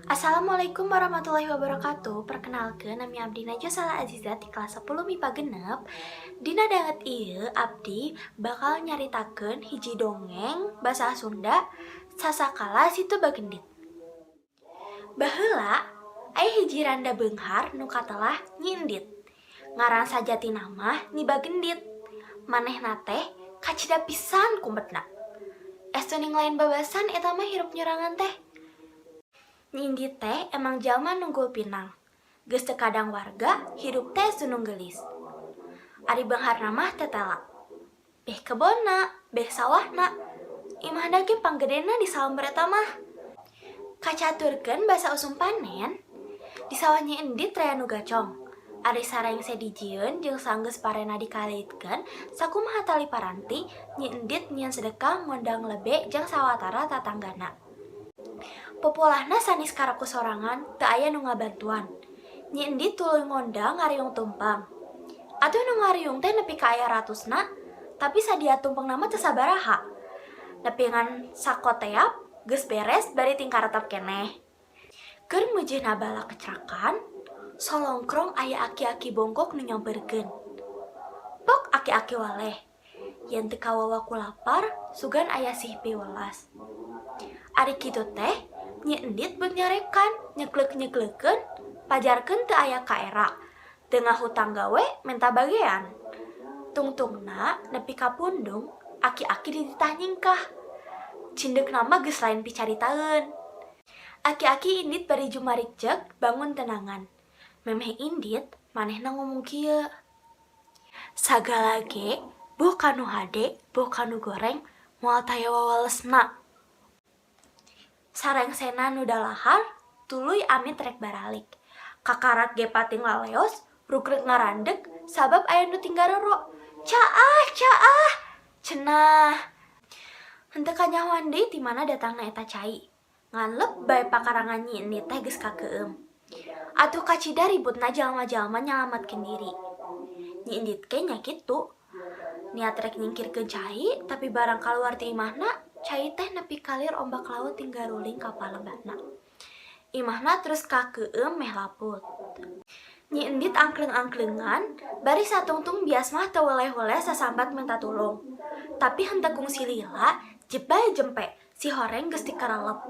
Assalamualaikum warahmatullahi wabarakatuh. Perkenalkan, nami abdi Najwa Salah Aziza di kelas 10 MIPA 6. Dina danget ieu abdi bakal nyaritakeun hiji dongeng basa Sunda, Sasakala Situ Bagendit. Baheula aya hiji randa beunghar nu katelah Nyi Endit. Ngaran sajatina mah Nyi Bagendit. Manehna teh kacida pisan kumetna. Estu lain babasan eta mah hirup nyorangan teh. Nyi Endit teh emang jalma nunggul pinang. Geus teu kadang warga, hirup teh sunung geulis. Ari beungharna mah tetela. Beh kebonna, beh sawahna. Imahna ge panggedena di salember eta mah. Kacaturkeun basa usum panen, di sawah Nyi Endit rea nu gacong. Ari sarengse dijieun jeung sanggeus parena dikaleitkeun, sakumaha tali paranti, Nyi Endit nyieun sedekah ngondang lebe jeung sawatara tatanggana. Popolahna sanes karaku sorangan, teu aya nu ngabantuan. Nyi Endit tuluy ngondang ngariung tumpeng. Atuh nu ngariung teh nepi ka aya ratusna, tapi sadia tumpengna mah teu sabaraha. Nepi ngan sakoteap, geus beres bari tingkaretep keneh. Keur meujeuhna bala kecrakan, solongkrong aya aki-aki bongkok nu nyamperkeun. Pok aki-aki waleh, yen teu kawawa ku lapar, sugan aya sih piwelas. Ari kitu teh, Nyi Endit beut nyarekan, nyeklek-nyekleukeun, pajarkeun teu aya kaera. Teu ngahutang gawe, menta bagean. Tungtungna nepi ka pundung, aki-aki dititah nyingkah. Cindekna mah geus lain picaritaeun. Aki-aki indit bari jumarikcek bangun tenangan. Memeh indit, manehna ngomong kieu. "Sagala ge, boh kanu hade, boh kanu goreng, moal taya wawalesna." Sarengsena nu dalahar, tuluy amit rek baralik. Kakarak ge pating laleos, rugreg ngarandeg sabab aya nu tinggarero. "Caah, caah!" cenah. Henteu kanyahoan deui ti mana datangna eta cai. Ngan lep bae pakarangan Nyi Endit teh geus kakeueum. Atuh kacida ributna jalma-jalma nyalametkeun diri. Nyi Endit ge nya kitu. Niat rek nyingkirkeun cai, tapi barang kaluar ti imahna, cai teh nepi kalir ombak laut tinggaruling ka palebahna. Imahna terus kakeueum meh laput. Nyi Endit angkleng-angklengan, bari satungtung bias mah teu weleh-weleh sasambat minta tulung. Tapi henteu kungsi lila, jep bae jempe, si horeng geus dikarelep.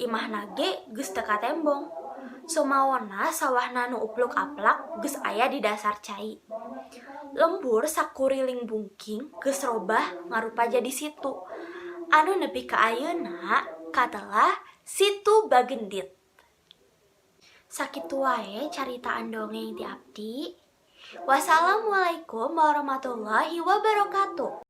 Imahna ge geus teu katembong. Sumawona sawahna nu upluk-aplak geus aya di dasar cai. Lembur sakuriling bungking geus robah ngarupa jadi situ. Anu nepi ka ayeuna katelah Situ Bagendit. Sakitu wae caritaan dongeng ti abdi. Wassalamualaikum warahmatullahi wabarakatuh.